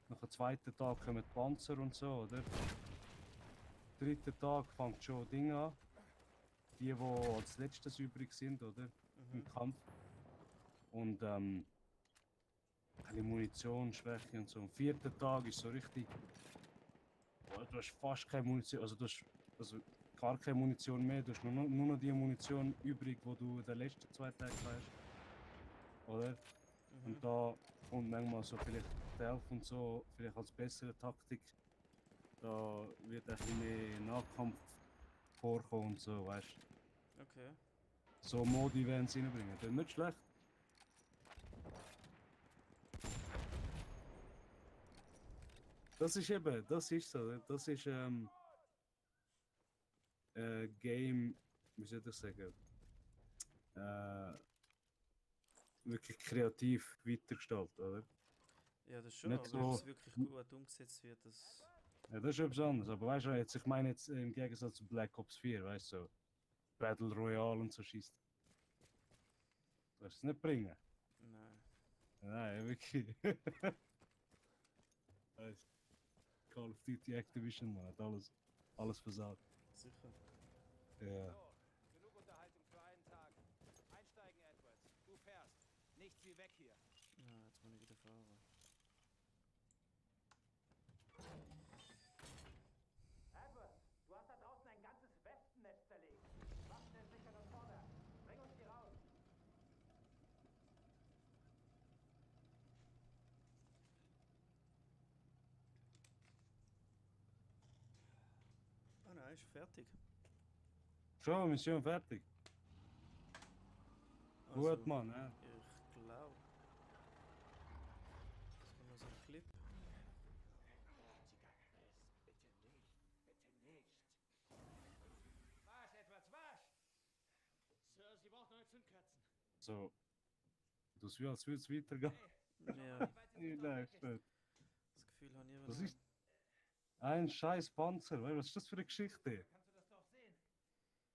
Nach dem zweiten Tag kommen die Panzer und so, oder? Dritten Tag fängt schon Dinge an. Die als letztes übrig sind, oder? Im Kampf. Und die Munitionsschwäche und so. Am 4. Tag ist so richtig. Boah, du hast fast keine Munition, also du hast gar keine Munition mehr. Du hast nur noch die Munition übrig, die du in den letzten 2 Tagen hast. Oder? Und da kommt manchmal so vielleicht Stealth und so, vielleicht als bessere Taktik. Da wird ein bisschen mehr Nahkampf vorkommen und so, weißt du. Okay. So Modi werden sie reinbringen. Das ist nicht schlecht. Das ist eben, das ist so. Das ist Game, wie soll ich sagen, wirklich kreativ weitergestaltet, oder? Ja, das schon, Nicht aber so- wenn es wirklich gut umgesetzt wird, das. Ja, das ist etwas anderes. Aber weißt du, jetzt, ich meine jetzt im Gegensatz zu Black Ops 4, weißt du, so Battle Royale und so schießt. Du darfst es nicht bringen. Nein. Nein, wirklich. Weißt du, Call of Duty Activision, man, hat alles versagt. Sicher. Ja. So, genug Unterhaltung für einen Tag. Einsteigen, Edwards. Du fährst. Nichts wie weg hier. Ja, jetzt muss ich wieder fahren. Edwards, du hast da draußen ein ganzes Wespennetz zerlegt. Waffen entsichern und vorwärts. Bring uns hier raus. Ah nein, ist fertig. Schon, Mission fertig. Also, Gut, Mann. Ja. Ich glaube. Das war nur so ein Clip. Bitte nicht. Bitte nicht. Was, Edwards, was? Zündkerzen. So, das wie als würde es weitergehen. Ja, Ich weiß nicht. das Gefühl habe ich aber Das nicht. ist ein scheiß Panzer. Weißt du, was ist das für eine Geschichte? Kannst du das doch sehen.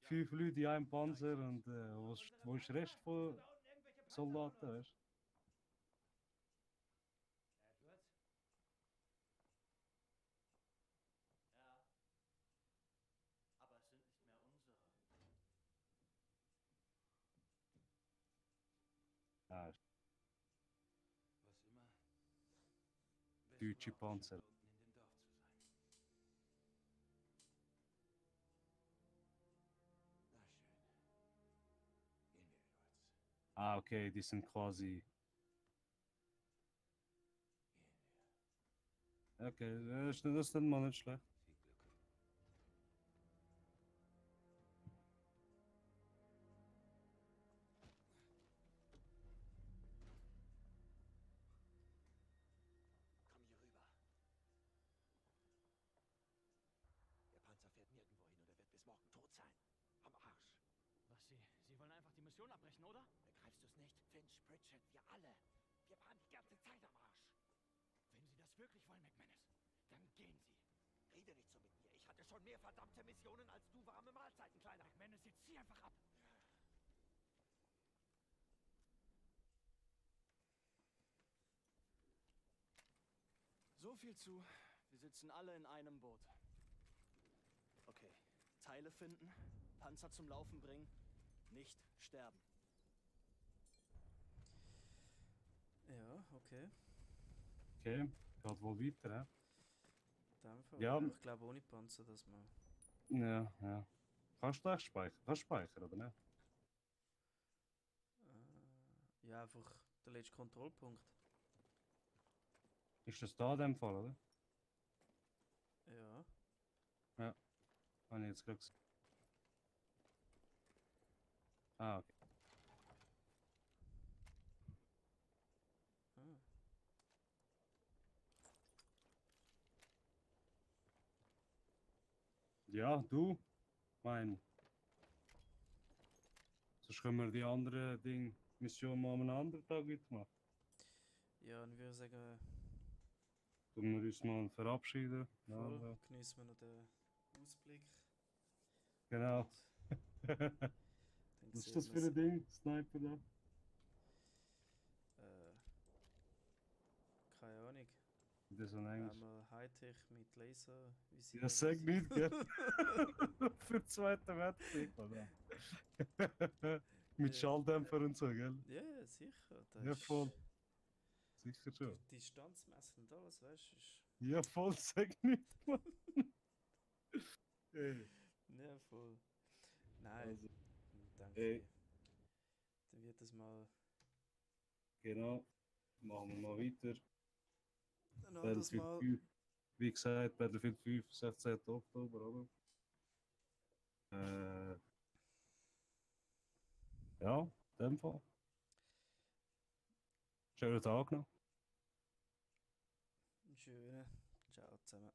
5 Leute in einem Panzer und wo ist der Rest von Da unten irgendwelche Panzer Soldaten? von uns. Weißt? Edwards? Ja. Aber es sind nicht mehr unsere. Ah, Was immer. Deutsche Wessen Ort Panzer. scheint unten in dem Dorf zu sein. Na schön. Gehen wir, Edwards. ah, okay, die sind quasi. Gehen wir. Okay, das ist dann mal nicht schlecht. Viel Glück. Komm hier rüber. Der Panzer fährt nirgendwo hin und er wird bis morgen tot sein. Am Arsch. Was, Sie wollen einfach die Mission abbrechen, oder? Begreifst du es nicht? Finch, Pritchett, wir alle. Wir waren die ganze Zeit am Arsch. Wenn Sie das wirklich wollen, McManus, dann gehen Sie. Rede nicht so mit mir. Ich hatte schon mehr verdammte Missionen als du warme Mahlzeiten, Kleiner. McManus, jetzt zieh einfach ab. So viel zu. Wir sitzen alle in einem Boot. Okay. Teile finden, Panzer zum Laufen bringen, nicht sterben. Ja, okay. Okay, geht wohl weiter, hä? In dem Fall. Ja. Aber ich glaube ohne Panzer, dass man. Ja, ja. Kannst du echt speichern? Kannst du speichern, oder nicht? Ja, einfach der letzte Kontrollpunkt. Ist das da in dem Fall, oder? Ja. Habe ich jetzt gerade gesehen. Ah, okay. Ah. Ja, du, mein. Sonst können wir die andere Mission mal an einem anderen Tag wieder machen. Ja, und ich würde sagen, Tun wir uns mal verabschieden. Ja, voll, ja. genießen wir noch den Ausblick. Genau. Dann Was sieht ist das für man's. ein Ding? Sniper da? Keine Ahnung. Das ist ein Englisch. Einmal Hightech mit Laser. Ja, sag nicht, gell? Für den Zweiten Weltkrieg, oder? Mit Ja. Schalldämpfer und so, gell? Ja, sicher. Das Ja, ist voll. Sicher schon. Distanzmessen und alles, weißt du? ist- Ja, voll, sag nicht, Mann. Ey, Ja, voll. Nein, also, danke. ey. Dann wird das mal genau. Machen wir mal weiter. ein anderes Battlefield Mal. 5. Wie gesagt, Battlefield 5, 16. Oktober, oder? Ja, in dem Fall. Schönen Tag noch. Schöne. Ciao zusammen.